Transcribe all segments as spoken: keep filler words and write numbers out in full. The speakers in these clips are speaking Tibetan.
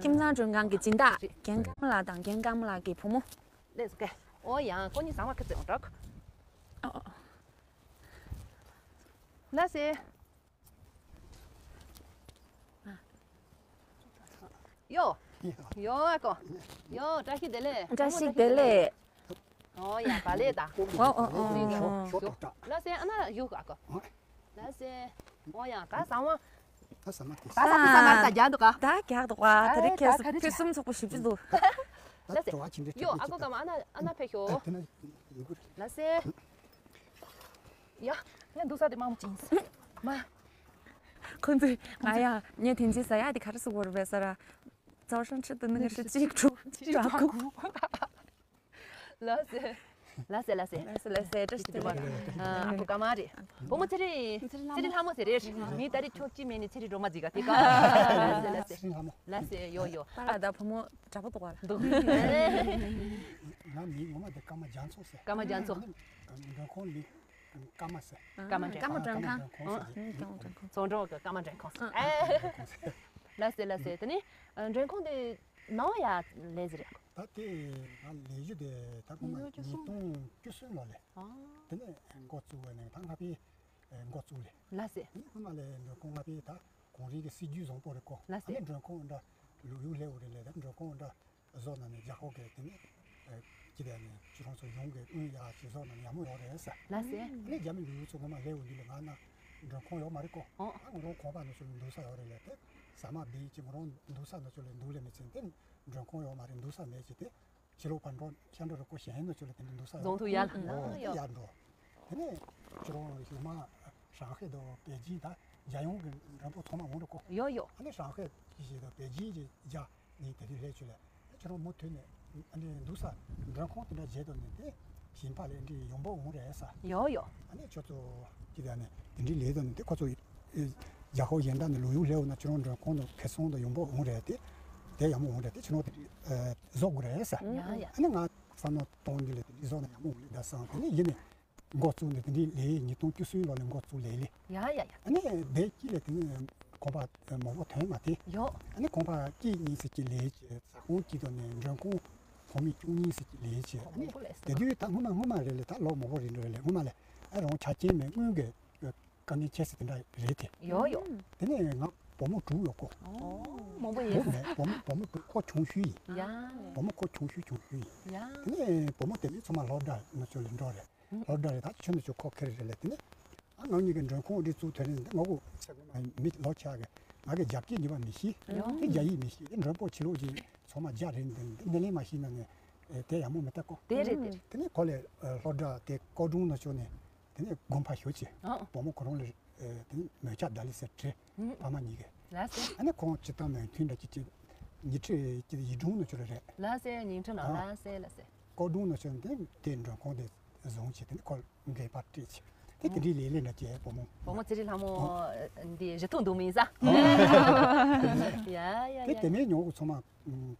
ཁྱིམ་ཚང་མགྲོན་ཁང་གི་སྦྱིན་བདག་རྒན་དཀར་མོ་ལགས་དང་རྒན་དཀར་མོ་ལགས་ཀྱི་བུ་མོ། ལགས་སོ་ཀེ། ཨོ་ཡང་ཁོ་གཉིས་ཟ་མ་ཁ་ཚིག་འོང་འགྲོ། ཨོ། ལགས་སེ། ཡོ། ཡོ་ཨ་ཀོ། ཡོ་བཀྲ་ཤིས་བདེ་ལེགས། བཀྲ་ཤིས་བདེ་ལེགས། ཨོ་ཡ་བ་ལེ་ད། ཨོ་ཨོ་ཨོ། ལགས་སེ་ཨ་ན་ཡུ་ཨ་ཀོ། ལགས་སེ། ཨོ་ཡ་ད་ཟ་མ། ད་ཟ་མ་དེ། ད་ཟ་མ་ཟ་མ་ད་རྒྱག་འདུག་ག་ད་རྒྱག་འདུག་པ་དེ་རིང་ཁྱེད་ཚོ་ཕུན་སུམ་ཚོགས་པོ་ཞིག་འདུག་ད་ལགས་སེ། ཡོ་ཨ་ཀོ་ཀ་མ་ཨ་ན་ཨ་ན་ཕེབས་ཤོག་དེ་ན་ཡུ་གུ་རེད། ལགས་སེ། ཡ། ངས་འདུག་ས་དེ་མང་པོ་ཅིག་མ། ཁོང་ཚོས་ང་ཡ་ངས་དེང་ཅི་ཟ་ཡ་དེ་ག་རེ་ཟ་དགོས་རེད་པས་ཟེར། 早上吃的那个是鸡肉鸡爪骨。 ལགས་སེ། ལགས་སེ་ལགས་སེ། ལགས་སེ་ལགས་སེ། བཀྲ་ཤིས་བདེ་ལེགས། ཨ་ཁུ་ཀ་མ་རེད། བུ་མོ་ཚེ་རིང་། ཚེ་རིང་ལྷ་མོ་ཟེར་རེད། ངས་ད་རེས་ཁྱོད་ཅི་མེད་ནས་ཚེ་རིང་སྒྲོལ་མ་ཟེར་ག་དེ་ཀ་ལགས་སེ་ལགས་སེ། ཚེ་རིང་ལྷ་མོ། ལགས་སེ་ཡོ་ཡོ། པ་ལགས་ད་བུ་མོ་འདྲ་པོ་འདུག་ག་འདུག་ང་མིང་ངོ་མ་དེ་ཀརྨ་རྒྱ་མཚོ་ཟེར། ཀརྨ་རྒྱ་མཚོ། མགྲོན་ཁང་ལས་ཀརྨ་ཟེར། ཀརྨ་མགྲོན་ཁང་། ཀརྨ་མགྲོན་ཁང་ཟེར། ཀརྨ་མགྲོན་ཁང་། ཚོང་གྲོང་གི་ཀརྨ་མགྲོན་ཁང་ཟེར། ལགས་སེ་ལགས་སེ། དེ་ནས་མགྲོན་ཁང་དེ་ནང་ཡ་ལས་ཟེར་རེད། ད་དེ་ང་ལས་གཞི་དེ་ད་སྔོན་མ་ཉིས་སྟོང་བཅུ་གསུམ་ལོ་ལས། ཨ། དེ་ནས་འགོ་བཙུགས་པ་ནས་ད་ང་པའི་འགོ་བཙུགས་ལས། ལགས་སེ། དེ་ནས་སྔོན་མ་ལས་མགྲོན་ཁང་ང་པའི་ད་གངས་རི་གི་སྲིད་ཇུས་བཟང་པོ་རེད་ཀོ། ལགས་སེ། ཨ་ནི་མགྲོན་ཁང་འདྲ་ལུག་ཡུག་ལས་འོ་རེད་ལས་ད་མགྲོན་ཁང་འདྲ་བཟོ་ན་ནས་རྒྱ་ཧོ་གི་དེ་ནས་ཅི་ལས་ནས་ཁྱེད་རང་ཚོ་གཞུང་གི་དངུལ་ཡག་ཅིག་བཟོ་ན་ནས་ཡག་མོ་ཡོང་རེད་ཟེར། ལགས་སེ། ཨ་ནི་རྒྱ་མི་ལུག་ཡུག་ཚོ་སྔོན་མ་ལས་འོ་འདི་ལས་ང་ན་མགྲོན་ཁང་ཡོད་མ་རེད་ཀོ། ཨོ། ཨ་ང་རང་ཁང་པ་ནང་ཚོ་ལ་འདུག་ས་ཡོད་རེད་ལས་དེ་ཟ་མ་བདེ་ཅིག་ང་རང་འདུག་ས་ནང་ཚོ་ལ་འདུག་ལས་མི་ཚེ་དེ་མགྲོན་ཁང་ཡོད་མ་རེད་འདུག་ས་མེད་ཅིག་དེ། ཕྱི་ལོགས་ཕར་འགྲོ་ཤར་འགྲོ་རུ་ཀོ་གཞན་ནོ་ཆུ་ལ་དེ་འདྲ་འདུག་ས་ཡོད། རྫོང་ཐུག་ཡར་ལ། ཨོ་ཡོ། ཡར་འགྲོ། དེ་ནས་ཁྱོད་རང་ཡུལ་མ་ཧྲང་ཧའེ་དང་པེ་ཅིན་དང་རྒྱལ་ཡོངས་ཀྱི་མགྲོན་པོ་ཚང་མ་འོང་འགྲོ་ཀོ། ཡོ་ཡོ། ཨ་ནི་ཧྲང་ཧའེ་ཞིག་དང་པེ་ཅིན་གྱི་རྒྱ་ནི་དེ་དུས་ལས་ཆུ་ལས་ཁྱོད་རང་མུ་མཐུད་ནས་ཨ་ནི་འདུག་ས་མགྲོན་ཁང་དེ་འདྲ་བྱེད་དོ་ནས་དེ་ཞིང་ཕ་ལས་འདྲི་ཡོང་པོ་འོང་རེད་ས། ཡོ་ཡོ། ཨ་ནི་ཁྱོད་ཚོ་ཅི་ལ་ནས་དེ་འདྲི་ལས་དོ་ནས་དེ་ཁོ་ཚོ་རྒྱ་ཧོ་གཞན་དག་ནས་ལུག་ཡུག་ལས་འོང་ན་ཁྱོད་རང་མགྲོན་ཁང་དུ་ཁེ་སང་དུ་ཡོང་པོ་འོང་རེད་དེ་དེ་ཡག་མོ་འོང་རེད་དེ་ཁྱོད་རང་དེ་འདྲི་བཟོ་དགོས་རེད་ས། ཡ་ཡ། ཨ་ནི་ང་བསམ་བློ་གཏོང་འདི་ལས་དེ་འདྲི་བཟོ་ན་ཡག་མོ་འོང་ལེ་ད་བསམ་དེ་ནས་ཡིན་ནས་འགོ་བཙུགས་ནས་དེ་འདྲི་ལས་ཉིས་སྟོང་བཅུ་གསུམ་ལོ་ནས་འགོ་བཙུགས་ལས་ལེ། ཡ་ཡ་ཡ། ཨ་ནི་དེ་གཅིག་ལས་དེ་ནས་ཁོང་པ་མང་པོ་ཐོན་མ་དེ། ཡོ། ཨ་ནི་ཁོང་པ་གཅིག་གཉིས་ཟེར་གྱི་ལས་བྱས་ས་ཁོངས་གཅིག་དང་ནས་མགྲོན་ཁང་ཕོ་མི་བཅུ་གཉིས་ཟེར་གྱི་ལས་བྱས། ཨ་ནི་མང་པོ་ལས་སོང་། དེ་དུས་ད་སྔོན་མ་སྔོན་མ་རེད་ལེ་ད་ལོ་མང་པོ་རེད་འགྲོ་རེད་ལེ་སྔོན་མ་ལས་ཨ་རང་ཆ་རྐྱེན་མེད་དངུལ་གི་དཀའ་ངལ་ཆེ་ས་དེ་འདྲ་རེད་དེ། ཡོ་ཡོ། དེ་ནས་ང་བུ་མོ་དྲུག་ཡོད་ཀོ། ཨོ། མང་པོ་ཡིན། བུ་མེད་བུ་མོ་བུ་མོ་དྲུག་ཁོ་ཆུང་ཤོས་ཡིན། ཡ། བུ་མོ་ཁོ་ཆུང་ཤོས་ཆུང་ཤོས་ཡིན། ཡ། དེ་ནས་བུ་མོ་དེ་ནས་ཚང་མ་སློབ་གྲྭ་ནང་ཆོས་ལ་འགྲོ་རེད། སློབ་གྲྭ་རེད་ད་ཆུ་ནང་ཆོས་ཁོ་ཁེར་རེད་ལས་དེ་ནས་ཨ་ང་གཉིས་ཀྱི་མགྲོན་ཁང་འདི་བཙུགས་ཐོན་རེད་ང་གོ་ཚེ་ང་མི་ལོ་ཆགས་གི་ང་གི་རྒྱ་སྐད་ཉིད་པ་མི་ཤེས། ཡ། དེ་རྒྱ་ཡིག་མི་ཤེས་དེ་མགྲོན་པོ་ཕྱི་ལོགས་ཀྱི་ཚང་མ་རྒྱ་རེད་འདི་སྣེ་ལེན་མ་ཤེས་ན་ནས་དེ་ཡག་མོ་མི་ལྟ་ཀོ། དེ་རེད་དེ་རེད། དེ་ནས་ཁོ་ལས་སློབ་གྲྭ་དེ་ཀོ་ཀྲུང་ནང་ཆོས་ནས། དེ་ནས་དགོན་པ་ཞུ་ཆེ། ཨ། བུ་མོ་ཁོ་རང་ལ་དེ་ནས་མོས་ཆ་ད་ལི་ཟེར་བྲིས། ཕ་མ་གཉིས་ཀས། ལགས་སེ། ཨ་ནི་ཁོང་སྤྱི་བཏང་མོས་མཐུན་འདྲ་ཅིག་ཅིག་ཉི་ཁྲི་ཅིག་ཡིད་དྲུང་ནང་ཆོས་ལ་རེད། ལགས་སེ་ཉིང་ཁྲི་ནང་ཨ། ལགས་སེ་ལགས་སེ། ཀོ་ཀྲུང་ནང་ཆོས་དེ་དེ་མགྲོན་ཁང་དེ་བཟུང་ཆེ་དེ་ནས་ཁོ་འགན་པར་སྤྲད་ཆེ། དེ་དེ་འདྲའི་ལས་ལས་འདྲ་ཅེ་བུ་མོ། བུ་མོ་ཚེ་རིང་ལྷ་མོ་འདི་བཞི་ཐུག་འདུག་མིན་ས། ཡ་ཡ་དེ་ཡ། དེ་མེད་ཉོ་གི་ཚང་མ་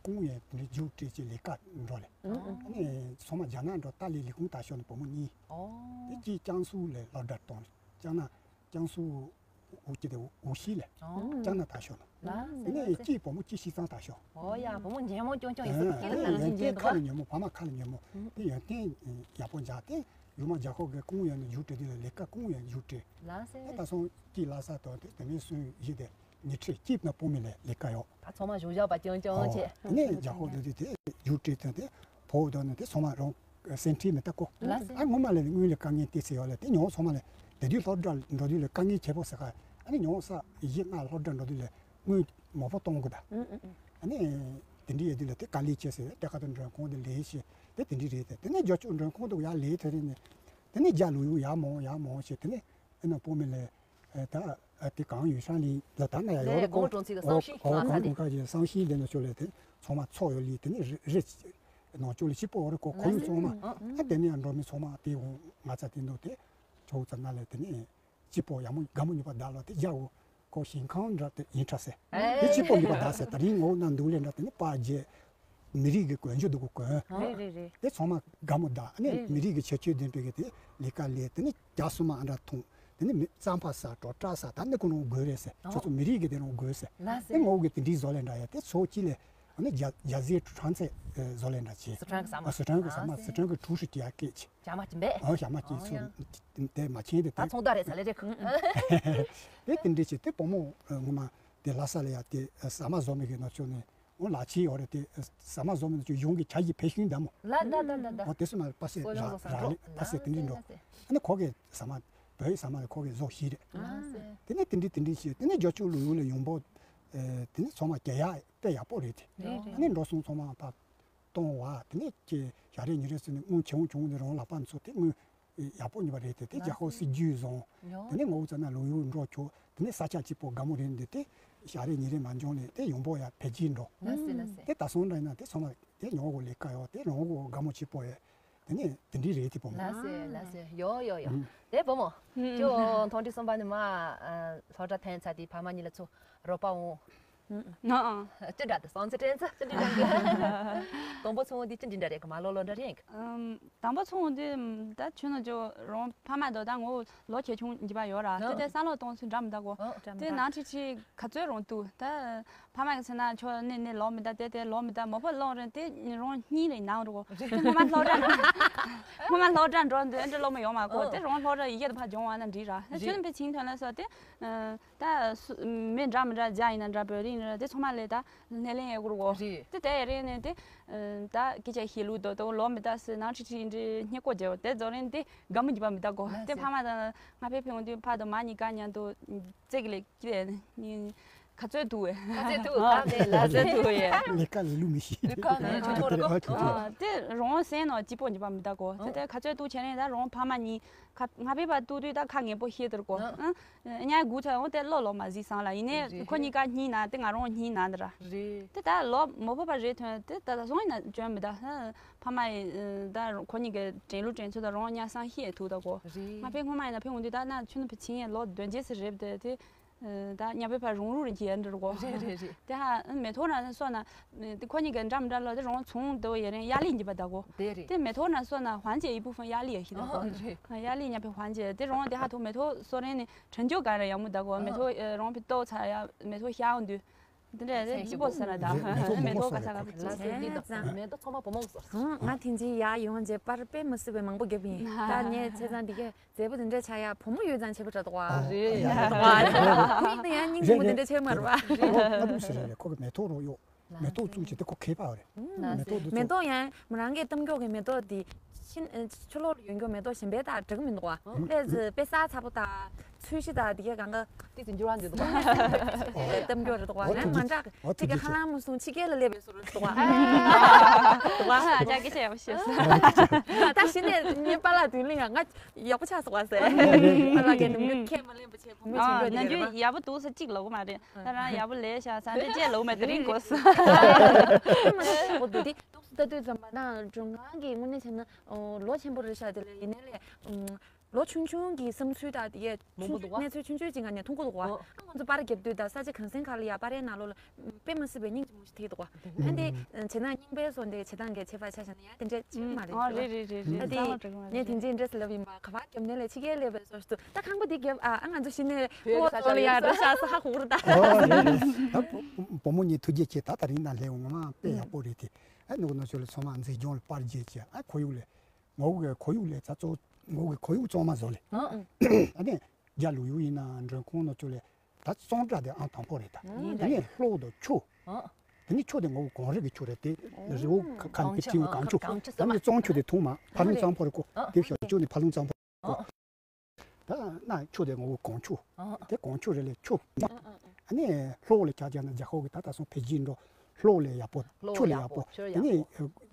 ཀུང་ཡན་དེ་འདྲའི་རྒྱུགས་སྤྲད་ཅེ་ལས་ཀ་འགྲོ་ལས། ཨ་ནི་ཚང་མ་རྒྱ་ནག་འགྲོ་ཏཱ་ལའི་ལས་ཁུངས་ལྟ་ཤོག་ནས་བུ་མོ་གཉིས། ཨོ། དེ་གཅིག་ཅང་སུའུ་ལ་སློབ་གྲྭར་གཏོང་རེད། ཅང་ན་ཅང་སུའུ་འུ་ཅི་དེ་འུ་ཤི་ལ། ཨོ། ཅང་ན་ལྟ་ཤོག་ན། ལ། དེ་ནས་གཅིག་བུ་མོ་གཅིག་ཤི་ཙང་ལྟ་ཤོག་ཨོ་ཡ་བུ་མོ་ཉན་མོ་ཅོང་ཅོང་ཡིན་ས་ཨ། ཁྱེད་ལ་ཡོན་ཏན་ཁ་ལ་ཉོན་མོ་བ་མ་ཁ་ལ་ཉོན་མོ། དེ་ཡོན་ཏན་ཡག་པོ་འཇགས་ཏེ་ཡུལ་མ་རྒྱ་ཧོ་གི་ཀུང་ཡོན་ནས་རྒྱུགས་སྤྲད་དུས་ལ་ལས་ཀ་ཀུང་ཡོན་རྒྱུགས་སྤྲད། ལ་སེ། དེ་ད་སོང་གཅིག་ལ་ས་དང་དེ་དེ་ནས་སོང་ཡི་དེ། ཉི་ཁྲི་གཅིག་ན་སྤོ་མི་ལས་ལས་ཀ་ཡོད། ད་ཚང་མ་བཞུགས་བཞག་པ་ཅང་ཅང་བྱས། ཨོ། དེ་ནས་རྒྱ་ཧོ་འདི་དུས་དེ་རྒྱུགས་སྤྲད་ཚུན་དེ་ཕོ་བོ་དོ་ནས་དེ་ཚང་མ་རང་སེམས་ཁྲལ་མི་ལྟ་ཀོ། ལགས་སེ། ཨ་སྔོན་མ་ལས་དངུལ་ལས་དཀའ་ངལ་དེ་ཚེ་ཡོད་ལས་དེ་ཉོ་ཚང་མ་ལས་དེ་དུས་སློབ་གྲྭ་འགྲོ་དུས་ལས་དཀའ་ངལ་ཆེ་པོ་ཟེར་ཁ་ཨ་ནི་ཉོ་ས་གཞི་ང་སློབ་གྲྭ་འགྲོ་དུས་ལས་དངུལ་མང་པོ་གཏོང་དགོས་ད། ཨ་ནི་དེ་འདྲའི་ཡོད་དུས་ལས་དེ་དཀའ་ལས་ཆེ་ཟེར་དེ་ཁ་ཐུག་མགྲོན་ཁང་དེ་ལས་ཤེས་དེ་དེ་འདྲའི་རེད་དེ་དེ་ནས་རྒྱ་ཆོས་མགྲོན་ཁང་དུ་ཡར་ལས་ཐོན་རེད་ནས་དེ་ནས་རྒྱ་ལུགས་ཡུག་ཡར་མོང་ཡར་མོང་ཞེས་དེ་ནས། ཨེ་ན་སྤོ་མི་ལས། ཨེ་ད་ཨ་དེ་གང་ཡུལ་ཤང་ལི་ལ་ད་ན་ཡ་ཡོ་རེ་ཀོ། ཨོ་གོང་གྲོང་ཚིག་ལ་བསམ་ཤིང་ང་ས་དེ། གོང་གྲོང་ཁ་ཅན་བསམ་ཤིང་ལས་ནོ་ཅོ་ལས་དེ་ཚང་མ་ཚོགས་ཡོད་ལི་དེ་ནི་རེ་རེ་ནོ་ཅོ་ལི་སྤྱི་པོ་རེ་ཀོ་ཁོ་ཡུལ་ཚང་མ་ཨ་དེ་ནི་ཡང་འགྲོ་མི་ཚང་མ་དེ་འོང་ང་ཚ་དེ་འདུག་དེ་ཆོག་ཙ་ན་ལས་དེ་ནི་སྤྱི་པོ་ཡག་མོ་དགའ་མོ་ཉོ་པ་ད་ལོ་དེ་རྒྱ་འོ། ཁོ་ཞིང་ཁང་འདྲ་དེ་ཡིན་ཁྲ་སེ། ཨེ། དེ་གཅིག་པོ་ཡིན་པ་ད་སེ་ད་རིང་ངོ་ན་འདུག་ལེ་འདྲ་དེ་ནི་པ་རྗེ། མི་རིགས་ཀྱི་གོན་རྒྱུ་འདུག་གོ་གོན། རེད་རེད་རེད། དེ་ཚང་མ་དགའ་མོ་ད་ཨ་ནི་རེད་མི་རིགས་ཀྱི་ཁྱད་ཆོས་ལྡན་པའི་གི་དེ་ལས་ཀ་ལས་དེ་ནི་རྒྱ་སུ་མ་ཨ་འདྲ་མཐོང་། དེ་ནི་མི་རྩམ་པ་ས་དྲོ་བཀྲ་ས་ད་ནི་ཁོ་རང་དགོས་རེད་སེ་ཨོ། ཁྱོད་ཚོ་མི་རིགས་ཀྱི་དེ་རང་དགོས་སེ། ལ་སེ། དེ་ངོ་གི་དེ་འདྲའི་བཟོ་ལེ་འདྲ་ཡ་དེ་ཚོ་གཅིག་ལས། ཨ་ནི་རྒྱ་རྒྱ་ཟས་ཁྲང་ཚད་བཟོ་ལས་འདྲ་བྱས། སི་ཁྲོན་གི་ཟ་མ། ཨ། སི་ཁྲོན་གི་ཟ་མ། ཨ་སི་ཁྲོན་གི་གྲུ་ཧྲི་ཀྱི་ཡ་སྐད་ཆ། ཇ་མ་ཅི་འབད། ཨ་ཞག་མ་ཅི་ཨ་ཚོ་ཡ། དེ་མ་ཆེན་དེ་ད་དེ། ཚོང་བདག་རེད་ས་ལེ་རེད་ཁུ། དེ་དེ་འདྲ་བྱས་དེ་བུ་མོ་ངོ་མ་དེ་ལྷ་ས་ལ་ཡ་དེ་ཟ་མ་བཟོ་མི་གི་ནོ་ཆོ་ནས་འོ་ལ་ཆི་ཡོད་རེད། དེ་ཟ་མ་བཟོ་མི་ནོ་ཆོ་གཞུང་གི་ཆ་ཡི་ཕེ་ཤུན་ད་མོ། ལ་ད་ད་ད་ད། འོ་དེ་སུ་མ་པ་སེ་ར་ལེ་པ་སེ་དེ་འདྲ་འགྲོ། ཨ་ནི་ཁོ་གི་ཟ་མ་བོད་ཡི་ཟ་མ་ལ་ཁོ་གི་བཟོ་ཤི་རེད། དེ་ནས་དེ་འདྲ་དེ་འདྲ་བྱས་དེ་ནས་རྒྱ་ཆུ་ལུ་ཡུ་ལ་ཡོང་པོ། དེ་ནས་ཚང་མ་རྒྱ་ཡག་དཔེ་ཡག་པོ་རེད་དེ། རེད་རེད། ཨ་ནི་འགྲོ་སོང་ཚང་མ་ཕར་གཏོང་བ་དེ་ནས་ཀྱི་ཞག་རེ་ཉིན་རེ་ཚོ་ནས་དངུལ་ཆེ་བོ་ཆུང་བོ་ནས་རང་ལག་པ་ཚོ་དེ་དངུལ་ཡག་པོ་ཉོས་པ་རེད་དེ། དེ་རྒྱ་ཧོ་སི་རྒྱུས་བཟུང་། དེ་ནས་ངོ་བོ་ཙ་ན་ལུ་ཡུ་འགྲོ་ཆོག་དེ་ནས་ས་ཆ་གཅིག་པོ་དགའ་མོ་རེད་འདི་དེ་ཞག་རེ་ཉིན་རེ་མ་འཇོང་ནས་དེ་ཡོང་པོ་ཡ་ཕེ་ཅི་འགྲོ། ལ་སེ་ལ་སེ། དེ་ད་སོང་འདྲ་ཡིན་ན་དེ་ཚང་མ་དེ་ཉོ་གོ་ལས་ཀ་ཡོ་དེ་རང་གོ་དགའ་མོ་ཆེ་པོ་ཡོད། དེ་ནས་དེ་འདྲའི་རེད་དེ་བུ་མོ། ལ་སེ་ལ་སེ། ཡོ་ཡོ་ཡོ། ཨུམ། དེ་བུ་མོ། ཨུམ། ཅོ་མཐོང་གྲི་གསུམ་པ་ནི་མ། སློབ་གྲྭ་ཐོན་ཚར་དེ་ཕ་མ་གཉིས་ལ་ཚུར་རོགས་པ་འོང་། ཨུམ། ཨ་ཨ། ཅི་འདྲ་དེ་སོང་ཚེ་དྲན་ཚེ་ཅི་འདྲ་འདྲ་གི། དང་པོ་ཚུར་འོང་དེ་ཅི་འདྲ་འདྲ་རེད་གི་མ་ལོ་ལོ་འདྲ་རེད་གི། ཨུམ། དང་པོ་ཚུར་འོང་དེ་ད་ཁྱོད་ནི་ཅོ་རང་ཕ་མ་དོ་ད་ངོ་ལོ་ཆེ་ཆུང་འགྱིས་པ་ཡོད་ར། དེ་ཨ་དེ་བསམ་བློ་གཏོང་ཚུལ་འདྲ་མི་འདྲ་གོ། ཨ་འདྲ་མི་དེ་འདྲ། ནང་ཁྲིག་ཁྲིག་ག་ཚོད་རང་ཏུ་ད། ཕ་མ་གི་ཚེ་ན་ཁྱོད་ནི་ནི་ལོག་མི་ད་དེ་དེ་ལོག་མི་ད་མོ་ཕོ་ལོག་རེད་དེ་རང་སྙིང་རེ་ནང་རུ་གོ། དེ་སྔོན་མ་སློབ་གྲྭ་སྔོན་མ་སློབ་གྲྭ་འགྲོ་འདི་འདྲ་སློབ་མ་ཡོང་མ་གོ། ཨ་དེ་རང་སློབ་གྲྭ་ཡི་གེ་དང་ཕ་སྦྱོང་བ་ན་འགྲིག་ར། ཁྱོད་ནི་པའི་ཆིང་ཐོན་ལ་སོ་དེ། ད་སུ་མི་འདྲ་མི་འདྲ་རྒྱ་ཡིན་ན་འདྲ་བོད་རིགས་ཡིན་ན་འདྲ་དེ་ཚང་མ་ལས་ད་སྣེ་ལེན་ཡོད་གོ་རུ་གོ། རེད། དེ་དེ་ཡ་རེད་ནས་དེ། ད་སྐད་ཆ་བཤད་ལུགས་དོ་དོ་ལོ་མི་ད་སི་ནང་ཁྲི་ཁྲི་འདྲི་སྙད་ཀོ་རྒྱབ་དེ་རྫོགས་རིང་དེ་དགའ་མོ་རྒྱུ་པ་མི་ད་གོ། ལགས་དེ་སེ། ཕ་མ་དང་ང་ཕའི་ཕི་འོང་དུས་ཕ་དང་མ་གཉིས་ཀ་མཉམ་དུ་རྩེ་གི་ལས་ཀྱི་ལས་ནི་ག་ཚོད་འདུག་བས། ག་ཚོད་འདུག་ག་མེད་ལ་ག་ཚོད་འདུག་ཡས། ལས་ཀ་ལས་ལུགས་མི་ཤེས། ལས་ཀ་མེད་ཆུང་ཆུང་རེད་གོ། ཨ་དེ་རང་སེམས་ནང་སྐྱིད་པོ་རྒྱུ་པ་མི་ད་གོ། དེ་དེ་ག་ཚོད་འདུག་བྱས་ནས་ད་རང་ཕ་མ་གཉིས་ཁ་ང་ཕའི་ཕ་འདུག་དུས་ད་ཁ་ངན་པོ་ཤེས་དུར་གོ། ཨ། ཨ། ཉ་དགུ་ཚ་འོ་དེ་ལོ་ལོ་མ་གཟིགས་སང་ལ་ཡིན་ནས་རེད། ཁོ་གཉིས་ཀ་གཉིས་ན་དེ་ང་རང་གཉིས་ན་འདི་ར། རེད། དེ་ད་ལོ་མོ་བོ་པ་རེད་ཐོན་དེ་ད་ད་སོང་ཡིན་ན་འཇོན་མི་ད། ཕ་མ་ཡི་ད་ཁོ་གཉིས་ཀའི་དྲན་ལུགས་དྲན་ཚུལ་ད་རང་ཉ་སང་ཤེས་ཐུག་ད་གོ། རེད། ང་ཕའི་སྔོན་མ་ཡིན་ན་ཕའི་འོང་དུས་ད་ན་ཆུ་ནུ་ཕི་ཆིན་ཡས་ལོ་བདུན་རྗེས་སུ་རེབ་དེ་དེ། ད་ཉ་པའི་ཕ་རུང་རུ་རིན་གྱི་ཡར་འདིར་གོ། རེད་རེད་རེད། དེ་ཧ་མེ་ཐོག་ན་སོ་ན། དེ་ཁོ་གཉིས་ཀའི་འདྲ་མི་འདྲ་ལོ་དེ་རང་ཚོང་དེ་བོ་ཡེ་རིང་ཡ་ལི་འགྱིབ་པ་ད་གོ། དེ་རེད། དེ་མེ་ཐོག་ན་སོ་ན་ཧོན་ཅེ་ཡི་བུ་ཧྥུན་ཡ་ལི་ཡ་ཤི་ད་གོ། ཨ་རེད། ཡ་ལི་ཉ་པའི་ཧོན་ཅེ་དེ་རང་དེ་ཧ་ཐོ་མེ་ཐོག་སོ་རེན་ནི་དྲན་ཅོ་ག་ར་ཡ་མུ་ད་གོ། མེ་ཐོག་རང་པི་ཏོ་ཚ་ཡ་མེ་ཐོག་ཤ་འོང་དུས། དེ་འདྲ་རེད་ཅི་པོ་ས་ན་ད་རེད། མེ་ཐོག་ག་ས་ག་པི་ཅི། མེ་ཏོག་ཚང་མ་བུ་མོ་གསོ། ང་དེང་ཅི་ཡ་ཡོང་རྗེས་པར་དཔེ་མི་སྲིད་པའི་མང་པོ་རྒྱབ་ཡིན། ད་ངས་ཚེ་ཚང་འདི་གས། མཛེས་པོ་དེ་འདྲ་ཆགས་ཡ་བུ་མོ་ཡོད་ཙང་བྱེད་པ་འདྲ་འདུག་བ། རེད། འདུག་བ། ཁོ་ཡིན་ན་ཡང་སྙིང་རྗེ་མོ་དེ་འདྲ་བྱེད་མ་རེད་བ། རེད། ང་དུ་ཟེར་རེད། ཁོ་གི་མེ་ཏོག་རོ་གཡོག་མེ་ཏོག་བཙུགས་བྱས་ཏེ་ཁོ་ཁེ་པ་རེད། མེ་ཏོག་འདི་མེ་ཏོག་ཡང་མོ་རང་གི་གཏམ་མགྱོགས་ཀྱི་མེ་ཏོག་འདི་ཕྱི་ཕྱི་ལོགས་ལ་ཡོད་མགྱོགས་མེ་ཏོག་གཞན་པའི་དང་འདྲ་གི་མི་འདུག་བ། ལས་ཟི་དཔེ་ས་ཚ་པོ་དང་ཚོས་གཞི་དང་འདི་གས་གང་ག་ཏི་ཙི་འགྱུར་བ་འདི་འདུག་བ། གཏམ་མགྱོགས་རེད་འདུག་བ། ཡང་མ་འདྲ་ཁྱེད་ཀྱི་ཧ་ལམ་མོ་སོང་ཕྱི་རྒྱལ་ལ་སླེབས་པའི་བཟོ་འདྲ་འདུག་བ། འདུག་བ། ཅག་གི་ཆེ་ཡོད་ཤེས། ད་ཕྱི་ནས་ངའི་པཱ་ལགས་དུས་གླིང་ང་ཡག་པོ་ཆགས་སོང་བ་ཟེར། ཨ་ལ་གའི་ནམ་རྒྱུན་ཁས་མ་ལེན་པ་བྱས་བུ་མོ་ཨ་བྱིན་འགྲོ་ནམ་དེ་རྒྱུན་ཡག་པོ་འདུག་ས་གཅིག་ལབ་གི་མ་རེད། ད་རང་ཡག་པོ་ལས་ཤག་ས་འདྲ་ཅེས་ལབ་གི་མ་དེ་རིང་གོ་སོང་། ཁས་མ་ལེན་པ་འདུག་དེ་ཏོག་ཙམ་ལྟ་དུས་ཙམ་པ་ན་སྒྲུང་ངག་གི་དངོས་གནས་བྱས་ན་ལོ་ཆེན་པོ་རེད་ཤག་དེ་ལས་ཡིན་ནའི་ལས་ལོ་ཆུང་ཆུང་གི་བསམ་ཚུལ་དང་དེ་གས་མང་པོ་འདུག་བ། གནས་ཚུལ་ཆུང་ཆུང་ཅིག་ང་ནས་མཐོང་གི་འདུག་བ། ཨོ། ཨ་ང་ཚོ་པར་རྒྱབ་དུས་ད་ས་ཆ་གང་སེང་ག་ལ་ཡ་པར་རའི་ནང་ལོགས་ལ་དཔེ་མི་སྲིད་པའི་སྙིང་རྗེ་མོ་ཞིག་ཐེག་འདུག་བ། ཨ་འདི་བྱས་ན་རྙིང་པའི་སོ་འདི་བྱེད་སྟངས་གལ་ཆེ་བ་ཆ་བཞག་ན་ཡང་དེ་འདྲས་ཆེ་མ་རེད། ཨོ་རེད་རེད་རེད་རེད། ཨ་འདི་ངས་དེང་རྗེས་འདྲེས་སུ་ལབ་ཡིན་པ་ག་པར་རྒྱབ་ནས་ལས་ཕྱི་རྒྱལ་སླེབས་པའི་སོ་ཞིག་ཏུ་ད་ཁང་པ་འདི་རྒྱབ་ཨ་ཨ་ང་ཚོ་གཞི་ནས་ཨོ་ཙོ་ལ་ཡ་རོ་ཤ་ས་ཧ་ཧུར་ད། ཨོ་རེད་རེད། ད་བུ་བུ་མོ་གཉིས་ཐུགས་རྗེ་ཆེ། ད་ད་རིང་ན་སླེབས་འོང་མ་དཔེ་ཡག་པོ་རེད་དེ། ཨ་ནུ་གུ་ནུ་ཆོ་ལ་ཚང་མ་མཛེས་ལྗོངས་ལ་པར་རྒྱས་ཆེ། ཨ་ཁོར་ཡུག་ལས་ངོ་བོ་གི་ཁོར་ཡུག་ལས་ད་གཙོ་ངོ་བོ་གི་ཁོར་ཡུག་གཙང་མ་བཟོ་ལས། ཨ་ནི་རྒྱ་ལུ་ཡུག་ཡིན་ན་མགྲོན་ཁང་ནང་ཆོ་ལས་ད་གཙང་སྦྲ་དེ་ཨང་དང་པོ་རེད་ད། ཨ་དེ་ནས་ལྷོག་དང་ཆུ། དེ་ནས་ཆུ་དེ་ངོ་བོ་གངས་རི་གི་ཆུ་རེད་དེ། རི་བོ་ཁ་ཁ་ནས་ཕེབས་ཀྱི་གངས་ཆུ། ད་ནི་གཙང་ཆུ་དེ་འཐུང་མ་ཕ་ལུང་གཙང་པོ་རེད་ཀོ། དེ་ཞོ་ཆུ་ནི་ཕ་ལུང་གཙང་པོ་ཀོ། ད་ན་ཆུ་དེ་ངོ་བོ་གངས་ཆུ། དེ་གངས་ཆུ་རེད་ལས་ཆུ། ཨ་ནི་ལྷོག་ལས་ཆ་བྱས་ན་རྒྱ་ཧོ་གི་ད་ད་སོང་ཕེ་ཇི་འགྲོ། ལྷོག་ལས་ཡག་པོ། ཆུ་ལས་ཡག་པོ། དེ་ནི་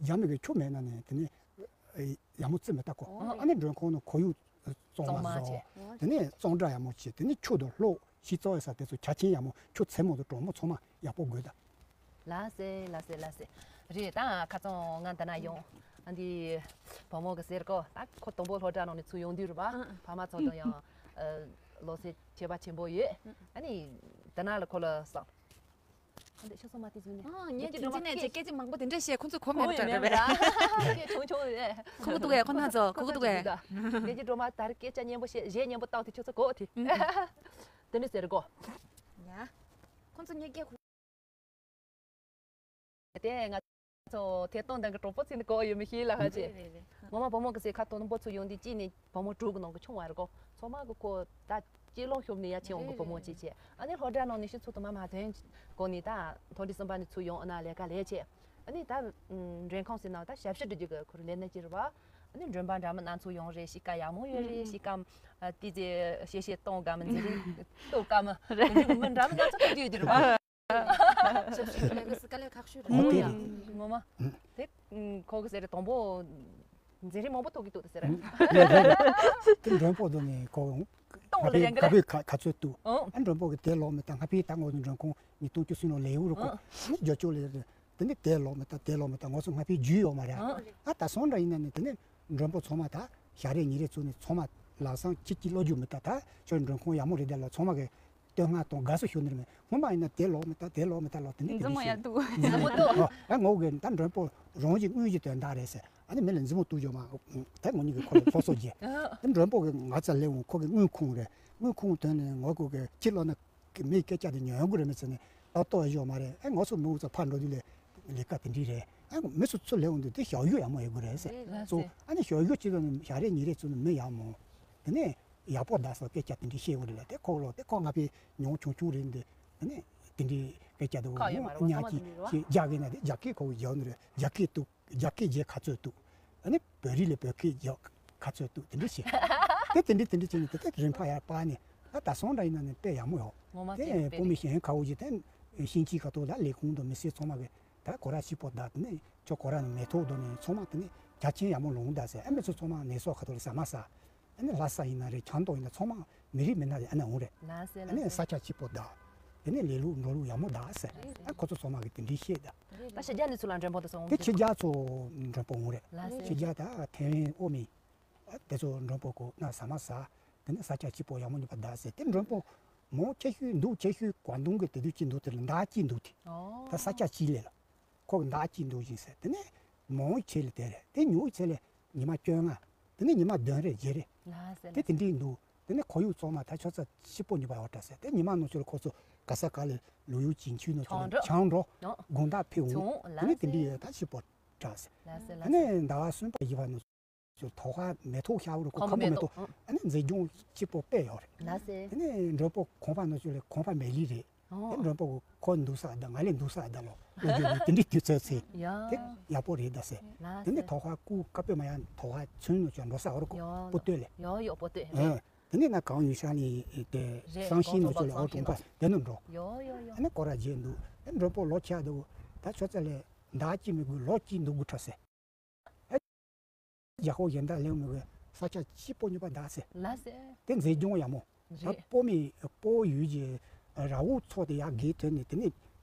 རྒྱ་མི་གི་ཆུ་མེད་ན་ནི་དེ་ནི་ཡག་མོ་བརྩི་མི་ད་ཀོ། ཨ་ནི་མགྲོན་ཁང་ནང་ཁོར་ཡུག་གཙང་མ་བཟོ། དེ་ནི་གཙང་སྦྲ་ཡག་མོ་བྱེད། དེ་ནི་ཆུ་དང་ལྷོག་ཞིག་གཙང་ཡག་ས་དེ་ཚོ་ཆ་ཆེན་ཡག་མོ་ཆུ་མཚན་མོ་དང་གྲོག་མོ་ཚང་མ་ཡག་པོ་དགོས་ད། ལགས་སེ་ལགས་སེ་ལགས་སེ། རེད་ད་ཁ་ཚང་ང་འདི་ན་ཡོང་། ཨ་འདི་བུ་མོ་གི་ཟེར་གོ། ད་ཁོ་དང་པོ་སློབ་གྲྭ་ནང་ནས་ཚུར་ཡོང་དུས་རེད་པ། ཕ་མ་ཚོ་དང་ཡང་ལོ་ཚད་ཁྱད་པར་ཆེན་པོ་ཡོད། ཨ་ནི་འདི་ན་ལ་ཁོ་ལ་བསམ། ཁོ་འདི་ཤོག་སོ་མ་དེ་བཟུང་ནས། ཨ་ངས་དེ་རིང་མ་སྐད་ཅིག་སྐད་ཅིག་མང་པོ་དེ་འདྲ་བཤད་ཁོ་ཚོ་གོ་མེད་པ་འདྲ་རེད་པས། སྐད་ཆུང་ཆུང་རེད། གོ་གི་འདུག་གས་ཁོ་ན་ཚོ་གོ་གི་འདུག་གས། སྐད་ཅིག་སྒྲོལ་མ་དར་སྐད་ཆ་སྙན་པོ་བཤད་གཞས་སྙན་པོ་བཏང་དེ་ཁྱོད་ཚོ་གོ་དེ། དེ་འདྲ་ཟེར་གོ། ཡ། ཁོ་ཚོ་ངས་སྐད་གོ། དེ་ང་ཚོ་ཐད་གཏོང་དང་གི་གྲོགས་པོ་ཚོ་ནི་གོ་ཡོད་མི་ཤེས་ལ་ཧ་ཅེ། རེད་རེད། ངོ་མ་བུ་མོ་གི་སེ་ཁ་ཏོན་པོ་ཚུགས་ཡོང་དུས་གཅིག་ནས་བུ་མོ་དྲུག་གི་ནང་གི་ཆུང་བ་རེད་གོ། ཚང་མ་གི་ཁོ་ད་སྤྱི་ལོ་ཤོབ་ནས་ཡ་ཆེ་འོང་གི་བུ་མོ་ཅིག་བྱས། ཨ་ནི་སློབ་གྲྭ་ནང་ནས་ཤི་ཚུགས་དུ་མ་མ་ཐོན་གོ་ནས་ད་མཐོ་འབྲིང་གསུམ་པ་ནས་ཚུགས་ཡོང་ཨ་ན་ལས་ཀ་ལས་བྱས། ཨ་ནི་ད་མགྲོན་ཁང་ཟེར་ན་ད་ཞབས་ཕྱི་སྒྲུབ་རྒྱུ་གི་ཁོར་ལས་ན་ཅི་རེད་བ། ཨ་ནི་མགྲོན་པ་འདྲ་མི་སྣ་ཚོགས་ཡོང་རེད། གཤིས་ཀ་ཡག་མོ་ཡོད་རེད། གཤིས་ཀ་ཨ་ཏི་ཙེ་གཤེ་གཤེ་གཏོང་དཀའ་མི་འཛིན་རེད་གཏོང་དཀའ་མི་རེད་མི་འདྲ་མི་སྣ་ཚོགས་ཐུག་རྒྱུ་ཡོད་རེད་བ། ཞབས་ཞུ་ལས་ཀ་སི་དཀའ་ལས་ཁག་ཤོས་རེད། ཨོ་དེ་རེད། ངོ་མ། དེ་ཁོ་གི་ཟེར་རེད་དང་པོ། མཛད་རིམ་མང་པོ་ཐོག་གི་འདུག་ཟེར། ལས་རེད། དེ་མགྲོན་པོ་འདུག་ནས་ཁོ་གཏོང་ལ་ཡང་གི་ག་བའི་ག་ག་ཚོད་འདུག་ཨོ། ཨ་མགྲོན་པོ་གི་དེ་ལོག་མི་ད་ང་ཕའི་ད་ངོ་མགྲོན་ཁང་ཉིས་སྟོང་བཅུ་གསུམ་ལོ་ལས་འུ་རུ་ཁོ་ཨོ། ནི་རྒྱ་ཅོ་ལས་རེད། དེ་ནི་དེ་ལོག་མི་ད་དེ་ལོག་མི་ད་ངོ་སོ་ང་ཕའི་རྒྱུས་ཡོད་མ་རེད་ཨ། ཨོ། ད་སོང་འདྲ་ཡིན་ན་ནི་དེ་ནི་མགྲོན་པོ་ཚང་མ་ད་ཞག་རེ་ཉིན་རེ་ཚུགས་ནས་ཚང་མ་ལག་སང་གཅིག་གཅིག་ལོ་རྒྱུས་མི་ད་ད་ཁྱོད་མགྲོན་ཁང་ཡག་མོ་རེད་དེ་ལོ་ཚང་མ་གི་སྟོད་སྔ་དང་དགའ་བསུ་ཞུ་ནི་རེད་མེད། སྔོན་མ་ཡིན་ན་དེ་ལོག་མི་ད་དེ་ལོག་མི་ད་ལོག་དེ་ནི་མཛུབ་མོ་ཡར་གཏུག་མཛུབ་མོ་གཏུག་ཨ་ངོ་གི་ད་མགྲོན་པོ་རང་གི་དངུལ་གྱི་དོན་དག་རེད་ཟེར། ཨ་ནི་མི་ལ་མཛུབ་མོ་གཏུག་རྒྱུ་མ་ད་ངོ་གཉིས་ཀྱི་ཁོ་ལ་སློབ་གསོ་རྒྱས། དེ་མགྲོན་པོ་གི་ང་ཚ་ལེ་འོང་ཁོ་གི་དངུལ་ཁུངས་རེད། དངུལ་ཁུངས་དོན་ནི་ངོ་གོ་གི་ཕྱི་ལོག་ན་མི་སྐད་ཆ་དེ་ཉོན་དགོས་རེད་མི་ཚེ་ནི་ཏོག་ཏོག་ཡོད་མ་རེད། ཨ་ངོ་སོ་མི་འུ་ཚ་ཕར་འགྲོ་དུས་ལས་ལས་ཀ་དེ་འདྲི་རེད། ཨ་མི་སུ་ཚུ་ལེ་འོང་དུས་དེ་ཞག་ཡོད་ཡག་མོ་ཡོད་དགོས་རེད་ཟེར། རེད་ལགས་སོ། སེ། ཨ་ནི་ཞག་ཡོད་ཅི་ལ་ནི་ཞག་རེ་ཉིན་རེ་ཚུ་ནི་མི་ཡག་མོ། དེ་ནས་ཡག་པོ་གདའ་སོགས་སྐད་ཆ་དེ་འདྲའི་བཤད་འོ་རེད་ལ་དེ་ཁོག་ལོ་དེ་ཁོ་ང་པའི་མྱོང་ཆུང་ཆུང་རེད་འདི་དེ་ནས་དེ་འདྲའི་སྐད་ཆ་དེ་ཁག་ཡོད་མ་རེད་བ། ཉག་ཚང་མ་གཅིག་དེ་འདྲའི་བ། ཞེས་རྒྱག་གི་ན་དེ་རྒྱ་སྐད་ཁོ་གི་རྒྱག་ནི་རེད། རྒྱ་སྐད་འདུག་རྒྱ་སྐད་རྒྱག་ག་ཚོད་འདུག་ཨ་ནི་བོད་རིགས་ལ་བོད་སྐད་རྒྱག་ག་ཚོད་འདུག་དེ་འདྲའི་བཤད་དེ་དེ་འདྲའི་དེ་འདྲའི་བྱས་ནས་དེ་དེ་རིམ་པ་ཡར་སྤར་ནས་ད་ད་སོང་འདྲ་ཡིན་ན་ནི་དཔེ་ཡག་མོ་ཡོད། ངོ་མ་དེ་དཔེ་དཔོན་མི་གཞན་ཁ་བོ་ཅིག་དེ་ཤིང་ཆི་ཁ་ཐོག་ལ་ལས་ཁུངས་དང་མི་སེར་ཚང་མ་གི་ད་གོ་ར་ཞིག་པོ་ད་དེ་ནས་ཁྱོད་གོ་ར་ནས་མེ་ཐོག་དང་ནས་ཚང་མ་དེ་ནས་རྒྱ་ཆེན་ཡག་མོ་ལོང་ད་ཟེར། ཨ་མི་ཚོ་ཚང་མ་ནས་སོགས་ཁ་ཐོག་ལ་ཟ་མ་ཟ། ཨ་ནི་ལྷ་ས་ཡིན་ན་རེད། གྱང་ཏོག་ཡིན་ན་ཚང་མ་མི་རིགས་མི་སྣ་རེད། ཨ་ནི་འོང་རེད། ལགས་སེ་ཨ་ནི་ལགས་ས་སེ། ཆ་སྐྱིད་པོ་གདའ། དེ་ནས་ལས་ལུགས་འགྲོ་ལུགས་ཡག་མོ་གདའ་ཟེར། རེད་རེད། ཨ་ཁོ་ཚོ་ཚང་མ་གི་དེ་འདྲའི་བཤད་གདའ། རེད་ད་རེད། ཕྱི་རྒྱལ་ནས་ཚུར་ལ་མགྲོན་པོ་དེ་ཚོ་འོང་དེ་གི་ཕྱི་རྒྱལ་ཚོ་མགྲོན་པོ་འོང་རེད། ལགས་སེ། ཕྱི་རྒྱལ་ད་ཐེ་ཝན་ཨོ་མི། ཨ་དེ་ཚོ་མགྲོན་པོ་གོ་ན་ཟ་མ་ཟ། དེ་ནས་ས་སྐྱ་སྐྱིད་པོ་ཡག་མོ་ཉོ་པ་གདའ་ཟེར། དེ་མགྲོན་པོ་མང་ཆེ་ཤོས་འདུག་ཆེ་ཤོས་ཀོ་ཏུང་གི་དེ་དུས་ཅི་འདུག་དེ་ལ་མདའ་ཅི་འདུག་དེ། ཨོ། ད་ས་སྐྱ་སྐྱིད་ལས་ལ། ཁོ་གི་མདའ་གཅིག་འདུག་བཞིན་ཟེར། དེ་ནས་མང་ཆེ་ལ་དེ་རེད། དེ་ཉུང་ཆེ་ལ་ཉི་མ་བཅོ་ལྔ། དེ་ནས་ཉི་མ་བདུན་རེ་བརྒྱད་རེ། ལགས་སེ་དེ་ལགས་དེ་སེ། འདྲའི་འདུག་དེ་ནས་ཁོར་ཡུག་གཙང་མ་ད་ཆོས་ཚ་སྐྱིད་པོ་ཉོ་པ་ཡོད་འདྲ་ཟེར། དེ་ཉི་མ་ནང་ཆོས་ལ་ཁོ་ཚོ་ག་ས་ག་ལ་ལོ་ཡུག་ཅིང་ཆུ་ནང་ཆོས་ལ་ཆང་འགྲོ། ཆང་འགྲོ། ཨོ། དགོང་དག་ཕེབས་འོང་། ཆང་། དེ་ནས་ལགས་སེ། དེ་འདྲའི་ཡོད་ད་སྐྱིད་པོ་འདྲ་ཟེར། ལགས་སེ་ལགས་སེ། དེ་ནས་ཟླ་བ་གསུམ་པ་བཞི་པ་ནང་། ཚོ་དོ་ཧ་མེ་ཏོག་ཤར་བ་རུ་ཁོ་ཁམ་བུ་མེ་ཏོག་ཨ་ནི་མཛེས་ལྗོངས་སྐྱིད་པོ་དཔེ་ཡོད་རེད། ལགས་སེ། དེ་ནས་མགྲོན་པོ་གོང་པ་ནོ་ཅོ་ལེ་གོང་པ་མེ་ལི་རེད། ཨོ། དེ་མགྲོན་པོ་ཁོ་འདུག་ས་ད་ང་ལས་འདུག་ས་ད་ལོ་ལོ་རྒྱུས་ནི་དེ་འདྲི་དུས་ཚོད་ཚེ། ཡ། དེ་ཡག་པོ་རེད་ད་ཟེར། ལགས་སེ། དེ་ནས་དོ་ཧ་སྐུ་ཀ་པེ་མ་ཡ་དོ་ཧ་ཚུན་ནོ་ཅོ་འགྲོ་ས་བ་རུ་ཁོ་ཡོ་པོ་ལྟོས་ལེ། ཡོ་ཡོ་པོ་ལྟོས། ཨ། དེ་ནས་ན་གང་ཡུལ་ཤང་ནི་དེ་རེད། སང་ཤིང་ནོ་ཅོ་ལེ་ཨོ་གྲོང་པ་དེ་ནོ་འགྲོ། ཡོ་ཡོ་ཡོ། ཨ་ནི་ཀོ་ར་རྗེས་འདུག་དེ་མགྲོན་པོ་ལོ་ཁྱ་འདུག་ད་ཆོས་ཚ་ལེ་ད་ཅི་མི་དགོས་ལོ་ཅི་འདུག་དགོས་ཁྲ་ཟེར། རྒྱ་ཧོ་གཞན་དག་ལེའུ་མི་དགོས་ས་ཆ་སྐྱིད་པོ་ཉོ་པ་གདའ་ཟེར། ལགས་སེ། དེ་མཛེས་ལྗོངས་ཡག་མོ། ད་རེད། སྤོ་མི་སྤོ་ཡུལ་གྱི་ར་བོ་ཚོ་དེ་ཡག་གེ་ཐོན་ནས་དེ་ནས་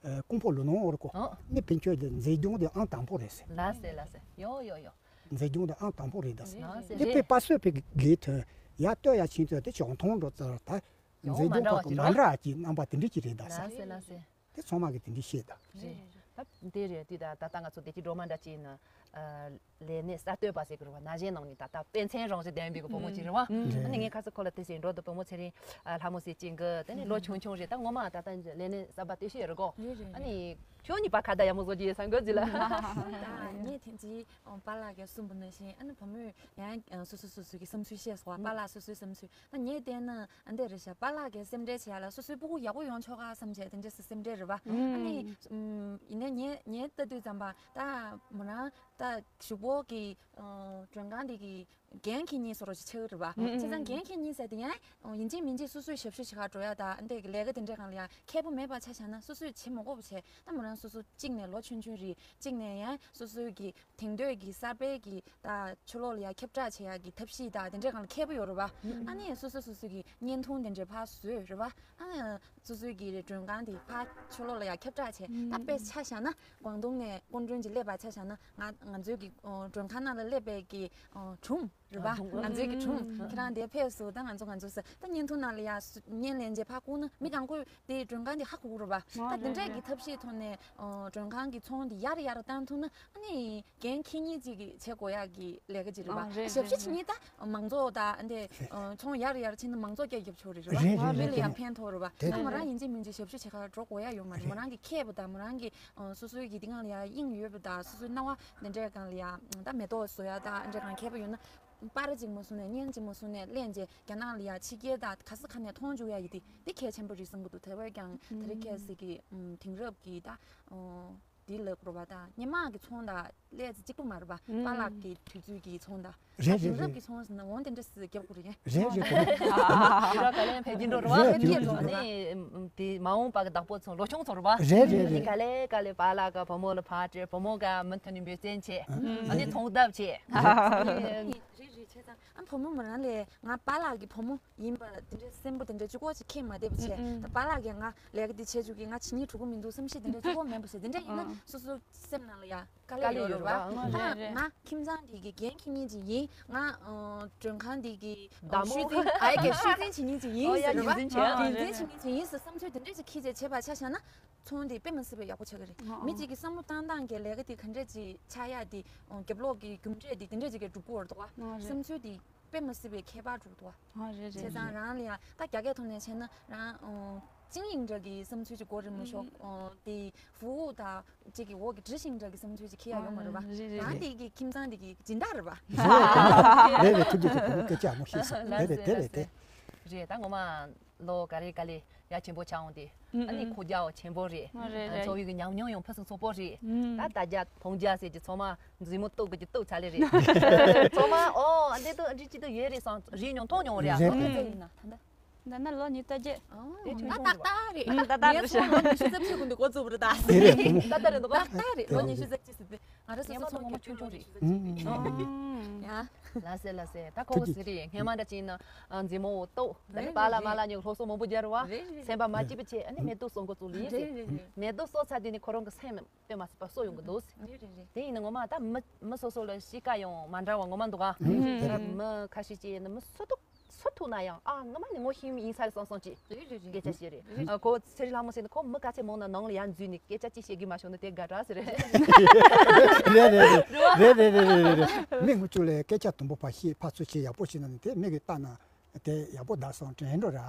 ཀུང་ཕོ་ལུ་ནོ་འོར་གོ། ཨོ། ནི་ཕན་ཆོད་དེ་མཛེས་ལྗོངས་དེ་ཨང་དང་པོ་རེད་ཟེར། ལགས་སེ་ལགས་སེ། ཡོ་ཡོ་ཡོ། མཛེས་ལྗོངས་དེ་ཨང་དང་པོ་རེད་ད་ཟེར། ལགས་སེ། དེ་རེད། པེ་པ་སོས་པེ་གེ་ཐོན་ཡག་ལྟོས་ཡག་ཕྱིན་ཚོད་དེ་བྱང་ཐོང་འགྲོ་ཙར་ད། ཡང་མཛེས་ལྗོངས་ཁག་གི་མ་འདྲ་བ་ཅིག་རེད། མ་འདྲ་བ་ཅིག་རྣམ་པ་དེ་འདྲ་ཅིག་རེད་ད་ཟེར། ལགས་སེ་ལགས་སེ། དེ་ཚང་མ་གི་དེ་འདྲ་བཤད་ད། རེད་རེད། ད་དེ་རེད། དུས་ད་ད་ལྟ་ང་ཚོ་བདེ་སྐྱིད་སྒྲོལ་མ་འདྲ་ཅིག་ཡིན་ན། ལས་གནས་གསར་གཏོད་པ་ཟེར་གི་རེད་བ། ན་གཞོན་ནང་ནས་ད་ལྟ་དཔེ་མཚོན་རང་བཞིན་ལྡན་པའི་གི་བུ་མོ་ཅིག་རེད་བ། རེད། ཨ་ནི་ངས་ཁ་སང་ཁོ་ལ་དེ་བཞིན་འགྲོ་འདུག་བུ་མོ་ཚེ་རིང་ལྷ་མོ་ཟེར་ཅིག་གི་དེ་ནི་ལོ་ཆུང་ཆུང་རེད། ད་ངོ་མ་ད་ལྟ་ལས་གནས་གསར་པ་སྟོད་ཤོད་རེད་གོ། རེད་རེད། ཨ་ནི་ཁྱོད་གཉིས་པ་ཁ་བརྡ་ཡག་མོ་བཟོ་གི་ཡོད་ས་འགོ་ཅིག་ལ། ད་ངས་དེ་ཚེ་པཱ་ལགས་ཀྱིས་གསུངས་པ་ནང་བཞིན་ཨ་ནི་བུ་མོས་ཡང་སོ་སོ་སོ་སོའི་གི་བསམ་ཚུལ་བཤད་སོང་བ། པཱ་ལགས་སོ་སོའི་བསམ་ཚུལ། ད་ངས་བལྟས་ན་ཨ་འདྲ་རེད་ཤག་པཱ་ལགས་ཀྱིས་སེམས་ཁྲལ་བྱེད་ཡ་ལ་སོ་སོའི་སྤུ་གུ་ཡག་པོ་ཡོང་ཆོག་ག་བསམ་བྱས་དེ་འདྲ་སེམས་ཁྲལ་རེད་བ། ཨ་ནི་ཨུམ། ཡིན་ནའི་ངས་ངས་ལྟ་དུས་ཙམ་པ་ད་མོ་རང་ད་གཞུག་པོ་གི་ཨ་མགྲོན་ཁང་འདི་གི་འགན་འཁྱེར་མཁན་བཟོ་འདྲ་ཅིག་ཆགས་ཀྱི་རེད་བ། ཨུམ། བྱས་ཙང་འགན་འཁྱེར་མཁན་ཟེར་དེ་ཡང་ཡིན་གཅིག་མིན་གཅིག་སོ་སོའི་ཞབས་ཞུ་བྱེད་ག་འགྲོ་ཡ་ད་ཨ་འདྲ་གི་ལས་ཀ་དེ་འདྲ་སྒང་ལ་ཡ་མཁས་པོ་མེད་པ་ཆ་བཞག་ན་སོ་སོས་བྱེད་མ་དགོས་པ་བྱས། ད་མོ་རང་སོ་སོ་གཅིག་ནས་ལོ་ཆུང་ཆུང་རེད། གཅིག་ནས་ཡང་སོ་སོའི་གི་དེང་དུས་ཀྱི་གསར་པའི་གི་ད་ཕྱི་ལོགས་ལ་ཡ་ཁྱབ་བསྒྲགས་བྱེད་ཡ་གི་ཐབས་ཤེས་ད་དེ་འདྲའི་སྒང་ལ་མཁས་པོ་ཡོད་རེད་བ། ཨ་ནི་སོ་སོ་སོ་སོ་གི་བརྙན་ཐུང་དེ་འདྲའི་ཕར་བཟོས་རེད་བ། ཨ་ནི་སོ་སོའི་གི་མགྲོན་ཁང་དེ་ཕར་ཕྱི་ལོགས་ལ་ཡ་ཁྱབ་བསྒྲགས་བྱས། ད་དཔེ་ཆ་བཞག་ན་ཀོང་ཏུང་ནས་སྐུ་མགྲོན་གྱི་སླེབས་པ་ཆ་བཞག་ན་ང་ང་ཚོའི་གི་མགྲོན་ཁང་ནང་ལ་སླེབས་པའི་གི་སྒྲུང་ རེད་པ། ང་ཚོའི་གི་སྒྲུང་ཁྱེད་རང་དེ་ཕེབས་སོང་། ད་ང་ཚོ་ང་ཚོ་ས་ད་བརྙན་ཐུང་ནང་ལ་ཡ་བརྙན་ལེན་བྱས་ཕར་བསྐུར་ན་མི་གང་དགོས་དེ་མགྲོན་ཁང་དེ་ཧ་གོ་གི་རེད་པ། ད་འདི་འདྲས་ཀྱི་ཐབས་ཤེས་ཐོག་ནས་མགྲོན་ཁང་གི་ཚོང་དེ་ཡར་ཡར་བཏང་ཐུབ་ན་ཨ་ནི་འགན་འཁྱེར་མཁན་ཅིག་གི་བྱེད་དགོས་ཡག་གི་ལས་ཀ་ཅིག་རེད་པ། ཞབས་ཞུ་བྱེད་མཁན་ད་མང་ཚོགས་ད་འདི་ཚོང་ཡར་ཡར་ཕྱིན་ན་མང་ཚོགས་སྐད་རྒྱབ་ཆོག་རེད་རེད་པ། མི་ལ་ཡང་ཕན་ཐོགས་རེད་པ། ད་མོ་རང་ཡིན་གཅིག་མིན་གཅིག་ཞབས་ཞུ་བྱེད་ག་འགྲོ་དགོས་ཡག་ཡོད་མ་རེད། མོ་རང་གི་མཁས་པ་ད་མོ་རང་གི་སོ་སོའི་ཡི་གེ་སྒང་ལ་ཡ་དབྱིངས་ཡོད་པ་དང་སོ་སོའི་སྣང་བ་འདི་འདྲའི་སྒང་ལ་ཡ་ད་མེ་ཏོག་བཟོ་ཡ་ད་འདྲའི་སྒང་མཁས་པ་ཡོད་ན་པར་གཅིག་མ་བཟོ་ནས་བརྙན་གཅིག་མ་བཟོ་ནས་ལེན་རྗེས་རྒྱ་ནག་ལ་ཡ་ཕྱི་རྒྱལ་ད་ག་ས་ག་ནས་མཐོང་འཇུག་ཡ་ཡི་དེ་འདི་གལ་ཆེན་པོ་རེད་བསམ་གི་འདུག་དེ་བས་ཀྱང་དེ་རིང་ཁ་སང་གི་དེང་རབས་ཀྱི་ད་འདི་ལབ་དགོས་རེད་པ། ད་སྔོན་མ་གི་ཚོང་ད་ལས་གཅིག་པུ་མ་རེད་པ། པཱ་ལགས་ཀྱི་དུས་ཚོད་ཀྱི་ཚོང་ད། རེད་རེད་དེང་རབས་རེད། ཀྱི་ཚོང་ཟེར་ན་འོང་དེ་འདྲ་སི་རྒྱབ་དགོས་རེད། རེད་རེད་དེ་རེད། དུས་རབས་ག་ལེར་འཕེལ་རྒྱས་འགྲོ་རེད་པ། འཕེལ་རྒྱས་འགྲོ་ནི་དེ་མ་འོངས་པ་གི་བདག་པོ་ཚོ་ལོ་ཆུང་ཚོ་རེད་པ། རེད་རེད་ནི་རེད། ག་ལེ་ག་ལེ་པཱ་ལགས་ཀྱི་བུ་མོ་ལ་ཕར་སྤྲད། བུ་མོ་ག་མུ་མཐུད་ནས་འབད་བརྩོན་བྱེད། ཨ་ནི་ཚོང་བརྡབ་བྱེད། རེད་རེད་བྱས་ཙང་ཨ་བུ་མོ་མོ་རང་ལས་ང་པཱ་ལགས་ཀྱི་བུ་མོ་ཡིན་པ་དེ་འདྲའི་སེམས་པོ་དེ་འདྲའི་གཅིག་པོ་ཅིག་ཁེངས་མ་བསྡད་པ་བྱས། ད་པཱ་ལགས་ཀྱིས་ང་ལས་ཀ་འདི་བྱེད་བཅུག་གི་ང་བྱེད་སྙིང་འདོད་པོ་མི་འདུག་བསམ་ཤེས་དེ་འདྲ་གཅིག་པོ་མེད་པ་བྱས། དེ་འདྲ་ཡིན་ན་སོ་སོ་སེམས་ནང་ལ་ཡ་དཀའ་ལས་ཡོད་རེད་པ། ཨ་ང་ཁྱིམ་ཚང་འདི་གི་འགན་འཁྱེར་མཁན་ཅིག་ཡིན། ང་མགྲོན་ཁང་འདི་གི་བདག་མོ་ཤུལ་འཛིན་ཨའི་གི་ཤུལ་འཛིན་བྱེད་མཁན་ཅིག་ཡིན་ཟེར་རེད་པ། འགན་འཛིན་བྱེད་མཁན་ཅིག་ཡིན་ཟེར་བསམ་ཚུལ་དེ་འདྲ་ཅིག་འཁྱེར་བྱས་བྱས་པ་ཆ་བཞག་ན། ཚོང་འདི་དཔེ་མི་སྲིད་པའི་ཡག་པོ་ཆགས་ཀྱི་རེད། ཨོ། མི་གཅིག་གི་བསམ་བློ་བཏང་སྟངས་ཀྱི་ལས་ཀ་དེ་ག་འདྲས་ཅིག་ཆགས་ཡག་དེ་རྒྱབ་ལོགས་ཀྱི་རྒྱུ་འབྲས་དེ་དེ་འདྲས་ཅིག་གི་སྒྲུབ་ཀྱི་ཡོད་རེད་དོ། ཨོ་རེད། བསམ་ཚུལ་དེ་དཔེ་མི་སྲིད་པའི་ཁྱད་པར་འགྲོ་གི་འདུག་ཨོ་རེད་རེད། བྱས་ཙང་རང་ལ་ཡང་ད་རྒྱ་སྐད་ཐོག་ནས་བྱས་ན་རང་ཨོ་ཅིང་ཡིང་འདྲ་གི་བསམ་ཚུལ་ཅིག་གོ་རེ་མི་ཤོག་ཨོ་དེ་ཧྥུ་ཝུ་དང་ཅིག་གི་འོག་གི་ཀྲི་ཤིང་འདྲ་གི་བསམ་ཚུལ་ཅིག་ཁྱེར་ཡག་ཡོད་མ་རེད་པ། ཨོ་རེད་རེད། རང་དེ་གི་ཁྱིམ་ཚང་དེ་གི་སྦྱིན་བདག་རེད་པ། རེད་རེད། ཐུགས་རྗེ་ཆེ། བུ་མོ་སྐད་ཆ་མོ་ཤེས་སོང་། རེད་རེད་དེ་རེད་དེ། རེད་ད་ངོ་མ། ལོ་ག་རེ་ག་ལེ་ཡ་ཆེན་པོ་ཆགས་འོང་དེ། ཨ་ནི་ཁོ་རྒྱའོ་ཆེན་པོ་རེད། ཨ་འཚོ་བའི་གི་ཉམས་མྱོང་ཡང་ཕུན་སུམ་ཚོགས་པོ་རེད། ད་ད་རྒྱ་བོང་རྒྱ་ཟེར་གྱི་ཚང་མ་མཛེས་མོ་སྟོབས་ཀྱི་སྟོབས་ཚ་ལེ་རེད། ཚང་མ་ཨོ་ཨ་འདི་དུ་ཨ་འདྲི་ཅི་དུ་ཡོད་རེད་བསམ་རིག་མྱོང་མཐོང་མྱོང་རེད། ཨ་ཚོ་ཡིན་ན་ད་ལྟ། ད་ན་ལོ་ཉི་ཤུ་རྩ་བརྒྱད། ཨོ་དེ་ཆུང་ད་ཆུང་ཏག་ཏག་རེད། ད་ད་ངའི་ཚོ་ལོ་ཉི་ཤུ་རྩ་བརྒྱད་ཀུན་ཏུ་འགོ་བཙུགས་པ་རེད་ད། དེ་རེད་བུ་མོ། ད་ལྟ་རེད་འདུག་ག་ད་ལྟ་རེད་ལོ་ཉི་ཤུ་རྩ་བརྒྱད་ཟེར་དུས། ང་རང་སོ་སོ་ཚོང་ཁྱོད་ཆུང་ཆུང་རེད། ཡ། ལ་སེ་ལ་སེ་ད་ཁོ་གོ་སི་རེད། སྔན་མ་འདྲ་ཅིག་ན་མཛེས་མོ་འོ་ཏོ་ད་ནི་པཱ་ལགས་མ་ལགས་གཉིས་སློབ་གསོ་མང་པོ་རྒྱབ་རེད་པ། སེམས་པ་མ་སྐྱིད་པ་བྱས་ཨ་ནི་མེ་ཏོག་གསོ་འགོ་བཙུགས་ལ་ཡིན་ཟེར། མེ་ཏོག་གསོ་ཚར་དུས་ནི་ཁོ་རང་གི་སེམས་དཔེ་མ་སྲིད་པ་གསོ་ཡོང་གི་འདུག་དེ་ཡིན་ན་ངོ་མ་ད་མི་མི་སོ་སོ་ལ་གཤིས་ཀ་ཡང་མ་འདྲ་བ་ངོ་མ་འདུག་ཨ། ད་མི་ཁ་ཤས་ཅིག་ཡིན་ན་མི་སུ་ཐུག་སུ་ཐུག་ན་ཡང་ཨ་ང་མ་ནི་ངོ་ཤེས་མི་ཡིན་ས་རེད་བསམ་བསམ་ཅིག་རེད་རེད་རེད། སྐད་ཆ་བཤད་རེད། ཨ་ཁོ་ཚེ་རིང་ལྷ་མོ་ཟེར་ནི་ཁོ་མི་ག་ཚད་མང་ན་ནང་ལ་ཡར་འཛུལ་ནས་སྐད་ཆ་ཅིག་བཤད་རྒྱུ་མ་བྱུང་ན་དེ་དགའ་དྲགས་ཟེར་རེད། རེད་རེད་རེད། མི་ངོ་ཅུ་ལས་སྐད་ཆ་དུམ་བུ་ཕར་བཤད་ཕར་ཚུར་བཤད་ཡག་པོ་བྱས་ན་ནི་དེ་མི་གིས་ལྟ་ན་དེ་ཡག་པོ་གདའ་སོང་དྲན་འགྲོ་ར།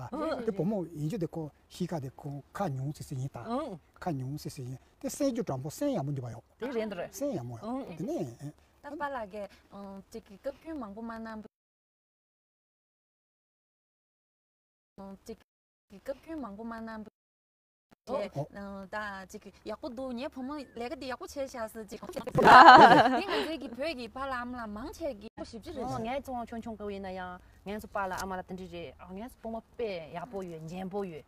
དེ་བུ་མོ་ཡིན་རྒྱུ་དེ་ཁོ་གཤིས་ཀ་དེ་ཁོ་ཁ་ཉུང་སི་སི་ཡིན་ད། ཁ་ཉུང་སི་སི་ཡིན་དེ་སེམས་རྒྱུད་དྲང་པོ་སེམས་ཡག་མོ་འདུག་པ་ཡོད། དེ་རེད་འདུག་རེད། སེམས་ཡག་མོ་ཡོད། དེ་ནས་ད་པཱ་ལགས་ཀྱིས་ཅིག་གི་སྐབས་རྒྱུན་མང་པོ་མ་གནང་། ཅིག་གི་སྐབས་རྒྱུན་མང་པོ་མ་གནང་བ་བྱས། ཨོ། ད་ཅིག་ཡག་པོ་འདུག་ངའི་བུ་མོ་ལས་ཀ་འདི་ཡག་པོ་བྱས་ཤག་ཟེར་ཅིག་འདི་ང་ཚོའི་གི་བོད་ཀྱི་པཱ་ལགས་ཨ་མ་ལགས་མང་ཆེ་གི་ཞིབ་ཕྲ་རེད། ཨོ་ངའི་ཚོང་ཆུང་ཆུང་གི་ཡིན་ན་ཡང་ངའི་ཚོ་པཱ་ལགས་ཨ་མ་ལགས་དེ་འདྲ་རེད། ཨ་ངའི་ཚོ་བུ་མོ་དཔེ་ཡག་པོ་ཡོད། འཇོན་པོ་ཡོད།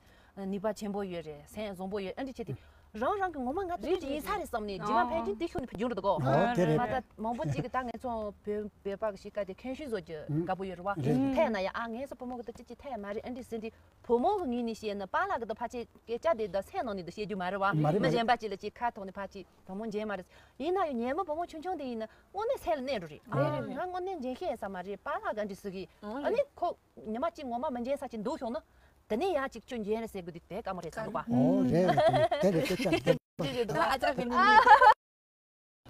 ནུས་པ་ཆེན་པོ་ཡོད་རེད། སེམས་བཟང་པོ་ཡོད། ཨ་འདྲ་བྱས་ཏེ་རང་རང་གི་ངོ་མ་ང་དེ་འདྲ་ཅིག་ཡིན་ས་རེད་བསམ་ནས་རྗེས་མ་ཕལ་ཆེར་དེ་ཤུགས་ནས་བུད་རྒྱུ་རེད་དོ། ཨོ་དེ་རེད། མ་ད་མང་པོ་ཅིག་གི་ད་ངའི་ཚོ་བོད་བོད་པ་གི་གཤིས་ཀ་དེ་ཁྱད་གཞི་བཟོ་རྒྱུ་དགའ་པོ་ཡོད་རེད་བ། རེད། འཐད་ན་ཡང་ཨ་ངའི་ཚོ་བུ་མོ་གི་ད་ཅི་ཅི་འཐད་མ་རེད། ཨ་འདྲ་ཟེར་འདི་བུ་མོ་གི་ངོས་ནས་བཤད་ན་པཱ་ལགས་གི་ད་ཕལ་ཆེར་སྐད་ཆ་དེ་ད་སེམས་ནང་ནས་ད་བཤད་རྒྱུ་མ་རེད་བ། མ་རེད། མི་མ་རེད། གཞན་པ་ཅིག་ལ་ཅིག་ཁ་ཐོག་ནས་ཕལ་ཆེར་བུ་མོ་འཇོན་མ་རེད། ཡིན་ན་ཡང་ཉེ་མོ་བུ་མོ་ཆུང་ཆུང་དེ་ཡིན་ན་དངོས་གནས་སེམས་ལ་གནས་འགྲོ་རེད། རེད་རེད། ང་དངོས་གནས་འཇོན་ཤེས་ས་མ་རེད། པཱ་ལགས་ག་འདྲ་ཟེར་གི་ཨ་ནི་ཁོ་ཉི་མ་གཅིག་ངོ་མ་མི་འཇོན་ས་ཅིག་འདུག་ཤོག་ན། དེ་ནས་ཡང་ཅིག་ཁྱོད་འཇོན་རེད་ཟེར་དགོས་དུས་དེ་དཀའ་མོ་རེད་བསམ་གི་པ། ཨོ་རེད་རེད། དེ་རེད་སྐད་ཆ་འདི་རེད་རེད། ད་ཨ་ཅག་གི་ནི་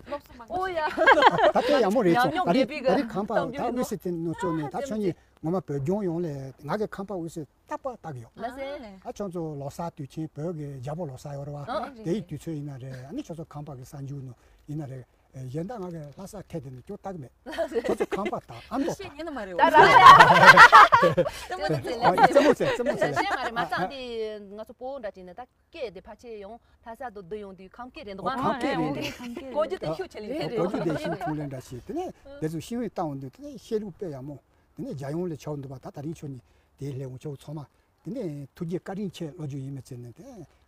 སློབ་གསོ་མང་པོ། ཨོ་ཡ། ད་དེ་ཡག་མོ་རེད་ཚོ། ད་རིང་ད་རིང་གང་པ་ད་དབུས་སུ་དེ་ནོ་ཚོ་ནས་ད་ཁྱོད་གཉིས་ངོ་མ་བོད་ལྗོངས་ཡོངས་ལས་ང་གི་ཁང་པ་དབུས་སུ་རྟག་པར་ལྟ་གི་ཡོད། ལགས་སེ། ཨ་ཁྱོད་ཚོ་ལོ་གསར་དུས་ཆེན་བོད་ཀྱི་རྒྱལ་པོ་ལོ་གསར་ཡོད་རེད་བ། ཨ་དེ་ཡི་དུས་ཚོད་ཡིན་ན་རེད། ཨ་ནི་ཁྱོད་ཚོ་ཁང་པ་གི་གསར་འགྱུར་ནོ་ཡིན་ན་རེད། གཞན་དག་ང་གི་ལྷ་ས་ཁད་དེ་ནི་ཁྱོད་ལྟ་གི་མེད། ཁྱོད་ཚོ་ཁང་པ་དང་ཨ་མདོ་དང་། ཤེས་ཉན་ནི་མ་རེད། ད་ར་རྩེད་མོ་རྩེ་ལ་རྩེད་མོ་རྩེ་རྩེད་མོ་རྩེ་ལ། ཤེས་མ་རེད། མ་ཚང་འདི་ང་ཚོ་བོད་འདྲ་ཅིག་ནས་ད་སྐད་དེ་ཕལ་ཆེར་ཡང་ལྷ་ས་དུ་བསྡུ་ཡོང་དུས་ཁམས་སྐད་རེད་འདུག་ག་ཁམས་སྐད་རེད་འདུག་གོ་རྒྱུ་དེ་ཤུགས་ཆེ་ལེ་རེད། གོ་རྒྱུ་དེ་ཤུགས་ཆུང་ལེ་འདྲ་ཞིག་དེ་ནས་དེ་ཚོ་ཤེས་ཡོན་བཏང་འོང་དུས་དེ་ནས་ཤེས་ལུགས་དཔེ་ཡག་མོ། དེ་ནས་རྒྱལ་ཡོངས་ལ་ཆགས་འདུག་པ། ད་ད་རིང་ཁྱོད་གཉིས་དེ་སླེབས་འོང་ཁྱོད་ཚང་མ། དེ་ནས་ཐུགས་རྗེ་བཀའ་དྲིན་ཆེ་ལོ་རྒྱུས་ཡིན་མི་ཚེ་ནས་དེ་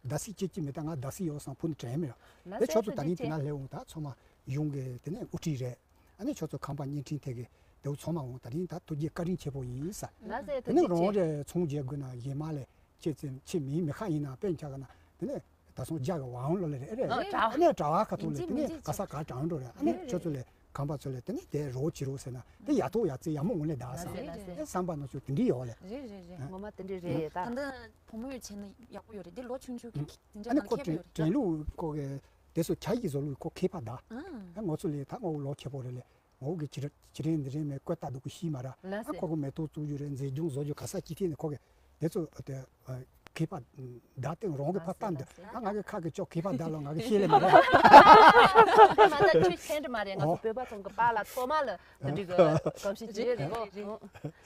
རྡ་སའི་སྐྱེ་ཅི་མི་ད་ང་རྡ་སའི་ཡོད་སང་ཕུ་ནས་དྲན་མི་ར། དེ་ཁྱོད་ཚོ་ད་རིང་དེ་ན་སླེབས་འོང་ད་ཚང་མ་གཞུང་གི་དེ་ནས་དབུ་ཁྲིད་རེད། ཨ་ནི་ཁྱོད་ཚོ་ཁང་པ་བརྙན་འཕྲིན་ཐད་ཀྱི་དེ་ཚང་མ་འོང་ད་རིང་ད་ཐུགས་རྗེ་བཀའ་དྲིན་ཆེ་པོ་ཡིན་ས། དེ་ནས་རང་རེ་ཚོང་རྒྱག་དགོས་ན་གཞན་མ་ལས་ཁྱེད་ཚེ་ཁྱེད་མིའི་མི་ཁ་ཡིན་ན་དཔེ་ཆ་ག་ན་དེ་ནས་ད་སོང་རྒྱ་གི་ཝང་ལོ་ལེ་རེད་རེད། ཨ་ནི་གྲྭ་བ་ཁ་ཐུག་ལས་དེ་ནས་ག་ས་ག་གྲང་འགྲོ་རེད། ཨ་ནི་ཁྱོད་ཚོ་ལས། ཁང་པ་ཚོ་ལ་དེ་ནས་དེ་རོགས་བྱེད་རོགས་ཟེར་ན་དེ་ཡག་ཐོག་ཡག་བརྩེགས་ཡག་མོ་ངོ་ནས་བསྡད་ས་ལགས་སེ། ལགས་སེ། ཨེ་བསམ་པ་ནང་ཆོས་དེ་འདྲའི་ཡོད་ལ། རེད་རེད་རེད། ངོ་མ་དེ་འདྲ་རེད་ད། ད་ལྟ་བུ་མོ་ཡོད་བྱས་ན་ཡག་པོ་ཡོད་རེད། འདི་ལོ་ཆུང་ཆུང་གི་དེ་འདྲ་ཨ་ནི་ཁང་ཁེ་པོ་དྲན་ཡོད་རེད་དྲན་ད། ལུགས་ཁོ་གི་དེ་ཚོ་ཁྱ་ཡིག་བཟོ་ལུགས་ཁོ་མཁས་པ་ད། ཨ་ཨ་ང་ཚོ་ལས་ད་ངོ་ལོ་ཁེ་པོ་རེད་ལས། ངོ་གི་ཁྱི་ར་ཁྱི་རེན་འདི་རེན་མེད་བཀོད་ལྟ་འདུག་གི་ཤི་མ་ར། ལགས་ཨ་སེ། ཁོ་གི་མེ་ཏོག་བཙུགས་རྒྱུ་རེད། མཛེས་ལྗོངས་བཟོ་རྒྱུ་ག་ས་ཅི་ཐད་ནས་ཁོ་གི་དེ་ཚོ་དེ་མཁས་པ་ད་སྟེང་རང་གི་ཕ་ལྟ་འདི་ལགས་སེ། ཨ་ང་གི་ཁ་གི་ཅོག་མཁས་པ་ད་ལོ་ང་གི་ཤེས་ལེ་མ་ར། ལགས་སེ། ང་ད་ཁྱོད་མཁྱེན་འདྲི་མ་རེད། ང་ཨོ་ཚོ་བོད་པ་ཚོ་གི་པཱ་ལགས་ཚང་མ་ལ་དེ་འདྲི་གི་གོམས་གཤིས་ཅི་རེད་རེད་གོ། རེད་རེད།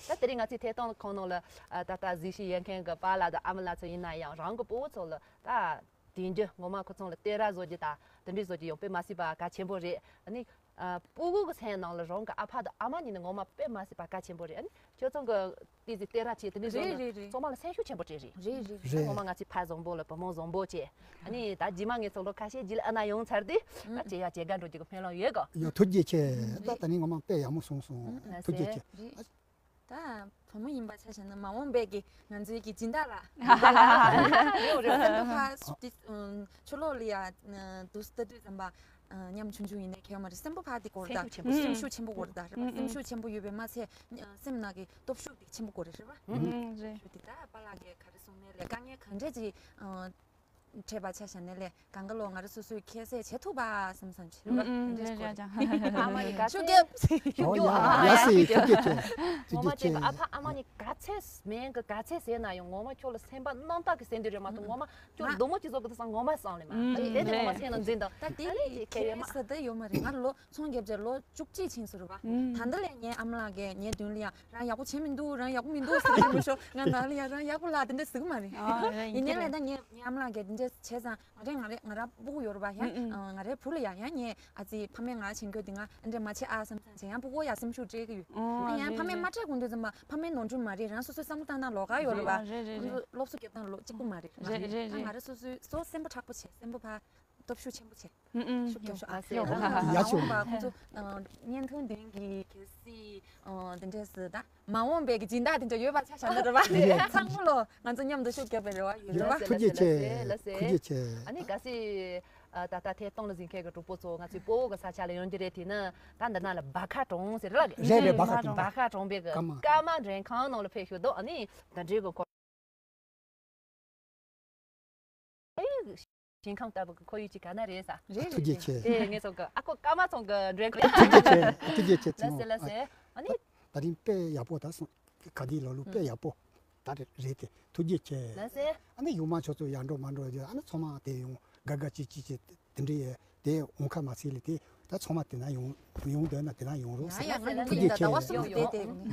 ད་དེ་རིང་ང་ཚོའི་ཐད་གཏོང་ཁང་ནང་ལ་ད་ལྟ་གཟིགས་ཞིབ་ཡོད་མཁན་གི་པཱ་ལགས་དང་ཨ་མ་ལགས་ཚོ་ཡིན་ན་ཡང་རང་གི་སྤོ་བོ་ཚོ་ལ་ད། དེང་རྒྱུ་ངོ་མ་ཁོ་ཚང་ལ་སྟེར་ར་བཟོ་རྒྱུ་དང་དེ་འདྲའི་བཟོ་རྒྱུ་ཡང་དཔེ་མ་སྲིད་པ་གལ་ཆེན་པོ་རེད། ཨ་ནི། ཨ། སྤུ་གུ་གི་སེམས་ནང་ལ་རང་གི་ཨ་ཕ་དང་ཨ་མ་གཉིས་ནི་ངོ་མ་དཔེ་མ་སྲིད་པ་གལ་ཆེན་པོ་རེད། ཨ་ནི་ཁྱོད་ཚང་གི་ཏི་ཟི་སྟེར་ར་བྱས་དེ་འདྲའི་བཟོ་རེད་ན་རེད་རེད། ཚང་མ་ལ་སེམས་ཤུགས་ཆེན་པོ་སྤྲད་རེད། རེད་རེད་རེད། རེད། ངོ་མ་ང་ཚོའི་ཕ་བཟང་པོ་ལ་བུ་མོ་བཟང་པོ་བྱས། ཨ་ནི་ད་རྗེས་མ་ངས་ཚོ་ལོ་ཁ་ཤས་རྗེས་ལ་ཨ་ན་ཡོང་ཚར་དུས་ད་ཨུ་བྱེད་ཡ་བྱེད་དགའ་འགྲོ་རྒྱུ་གི་ཕན་ལམ་ཡོད་གོ། ཡ་ཐུགས་རྗེ་ཆེ། ད་ད་ནི་ངོ་མ་དཔེ་ཡག་མོ་གསུངས་སོང་། ཨུ་ཐུགས་རྗེ་ཆེ། རེད། ད་བུ་མོ་ཡིན་པ་ཆ་བཞག་ན་མ་འོངས་པའི་གི་ང་ཚོའི་གི་སྦྱིན་བདག་ལ་ཡོད་རེད། སེམས་པ་ཕ་དེ་ཕྱི་ལོགས་ལ་ཡ་དུ་ལྟ་དུས་ཙམ་པ་ཉམ་ཆུང་ཆུང་ཡིན་ནའི་ཁྱད་མ་རེད། སེམས་པ་ཕ་དེ་སྐོར་ད་སེམས་ཤུགས་ཆེན་པོ་སྐོར་ད་རེད་པ། སེམས་ཤུགས་ཆེན་པོ་ཡོད་པའི་མ་ཚད་སེམས་ནང་གི་སྟོབས་ཤུགས་དེ་ཆེན་པོ་སྐོར་རེད་པ། རེད། དེ་ད་པཱ་ལགས་ཀྱིས་ག་རེ་གསུངས་ནའི་ལས་དཀའ་ངལ་གང་འདྲ་ཅིག་འཕྲད་པ་ཆ་བཞག་ནའི་ལས་གང་ག་ལོ་ང་རང་སོ་སོས་ཁྱད་བསད་བྱེད་ཐུབ་པ་བསམ་བསམ་བྱེད་རེད་པ། ཨུ་ཨུ་རེད་རེད་ཀྱང་ཨ་མ་ཡི་ག་ཚད་ཤུགས་རྒྱབ། ཨོ་ཡ་ཡ་སི་ཐུགས་རྗེ་ཆེ། ངོ་མ་ཐུགས་རྗེ་ཆེ། ཨ་ཕ་ཨ་མ་ནི་ག་ཚད་མེད་གི་ག་ཚད་ཟེར་ན་ཡང་ངོ་མ་ཁྱོད་ལ་སེམས་པ་རྣམ་དག་གི་སེམས་འདི་རེད་མ་གཏོགས་ངོ་མ་ཁྱོད་ལ་སྡུག་མོ་ཅིག་བཟོ་གི་འདུག་བསམ་ངོ་མ་བསམ་ལེ་མ་ཨ་ནི་དེ་ནི་ངོ་མ་སེམས་ལ་འཛིན་དང་ད་དེ་ཨ་ནི་ནི་ཁྱད་ཡོད་མ་ཁྱད་ས་ད་ཡོད་མ་རེད། ང་ལོ་ཚོང་རྒྱབ་བྱས་ལོ་བཅུ་གཅིག་ཕྱིན་སོང་རེད་པ། ད་ལྟ་ལས་ངའི་ཨ་མ་ལགས་ཀྱིས་ངའི་མདུན་ལ་ཡང་རང་ཡག་པོ་བྱས་མི་འདུག་རང་ཡག་པོ་མི་འདུག་ཟེར་གྱི་མི་ཤོག་ང་ནང་ལ་ཡང་རང་ཡག་པོ་ལ་དེ་འདྲ་ཟེར་གྱི་མ་རེད། ཡིན་ནའི་ལས་ད་ངའི་ངའི་ཨ་མ་ལགས་ཀྱིས་དེ་འདྲ་བྱས་ཙང་ང་རེ་ང་རེ་ང་རང་སྤུ་གུ་ཡོད་རེད་པ། ཡང་ང་རའི་བུ་ལ་ཡང་ཡང་ངས་ཨ་ཙི་ཕ་མས་ང་བྱེད་དགོས་དེ་ང་འདྲ་མ་བྱེད་ཨ་བསམ་བསམ་བྱས་ཡང་སྤུ་གུ་ཡང་སེམས་ཤུགས་སྤྲད་ཀྱི་ཡོད། ཡང་ཕ་མས་མ་སྤྲད་གོང་དུ་ཙམ་པ་ཕ་མའི་ནོར་འཁྲུལ་མ་རེད། རང་སོ་སོའི་བསམ་བློ་བཏང་སྟངས་ལོགས་ཀ་ཡོད་རེད་པ། རེད་རེད་ང་ཚོ་སློབ་གསོ་རྒྱབ་སྟངས་ལོགས་གཅིག་པུ་མ་རེད། རེད་རེད་ང་རེ་རེད། སོ་སོའི་སོ་སེམས་པ་མཁྲེགས་པོ་བྱས་སེམས་པ་ཕ་སྟོབས་ཤུགས་ཆེན་པོ་བྱས། ཨུ་ཨུ། ཤུགས་རྒྱབ་ཤོག་ཨ་ཟེར། ཡག་ཤོག་ཡག་ཤོག་མ་ཁོང་ཚོ་བརྙན་ཐུང་འདོན་གྱི་གལ་སྲིད་འདི་འདྲས་སུ་ད་མ་འོངས་པའི་གི་སྦྱིན་བདག་དེ་འདྲ་ཡོད་པ་ཆ་བཞག་ན་རེད་པ། ཚང་མ་ལོ་ང་ཚོ་མཉམ་དུ་ཤུགས་རྒྱབ་པའི་རེ་བ་ཡོད་རེད་པ། ཐུགས་རྗེ་ཆེ། ལགས་སེ། ཐུགས་རྗེ་ཆེ། ཨ་ནི་གལ་སྲིད་ད་ལྟ་ཐད་གཏོང་ལ་གཟིགས་མཁན་གྱི་གྲོགས་པོ་ཚོ་ང་ཚོའི་སྤོ་བོ་གི་ས་ཆ་ལ་ཡོང་རྒྱུ་རེད་དེ་ནི་ད་འདི་ན་ལ་སྦ་ཁ་གྲོང་ཟེར་ལ་རེད་རེད། སྦ་ཁ་གྲོང་། སྦ་ཁ་གྲོང་པའི་གི་ཀརྨ་ཀརྨ་མགྲོན་ཁང་ནང་ལ་ཕེབས་ཤོག་དང་ཨ་ནི་ད་འདྲའི་གི་ཁོ། ཞིང་ཁམས་ལྟ་བུ་གི་ཁོར་ཡུག་ཅིག་ག་ན་རེད་ས། རེད་ཐུགས་རྒྱལ་རེད་ཆེ། རེད། དེ་ངས་ཚོ་གི་ཨ་ཁོ་ཀརྨ་ཚང་གི་མགྲོན་ཁང་། ཐུགས་རྒྱལ་ཆེ། ཐུགས་རྒྱལ་ཆེ། ལགས་སེ་ལགས་སེ། ཨ་ནི། ད་རིང་དཔེ་ཡག་པོ་ད་སོང་། ག་དེའི་ལོ་ལུགས་དཔེ་ཡག་པོ་ད་རེད་རེད་དེ་ཐུགས་རྒྱལ་ཆེ། ལགས་སེ། ཨ་ནི་ཡུལ་མ་ཆོ་ཚོ་ཡར་འགྲོ་མར་འགྲོ་རྒྱུ་ཨ་ནི་ཚང་མ་དེ་ཡོང་དགའ་དགའ་ཅིག་ཅིག་ཅིག་དེ་འདྲ་ཡས་དེ་འོང་ཁ་མ་ཚིག་ལས་དེ་ད་ཚང་མ་དེ་ན་ཡོང་ཡོང་འདོད་ན་དེ་ན་ཡོང་རོགས་ཟེར། ཡ་ཡ་ང་ཐུགས་རྒྱལ་ཆེ། ད་བ་སུ་དེ་དེ།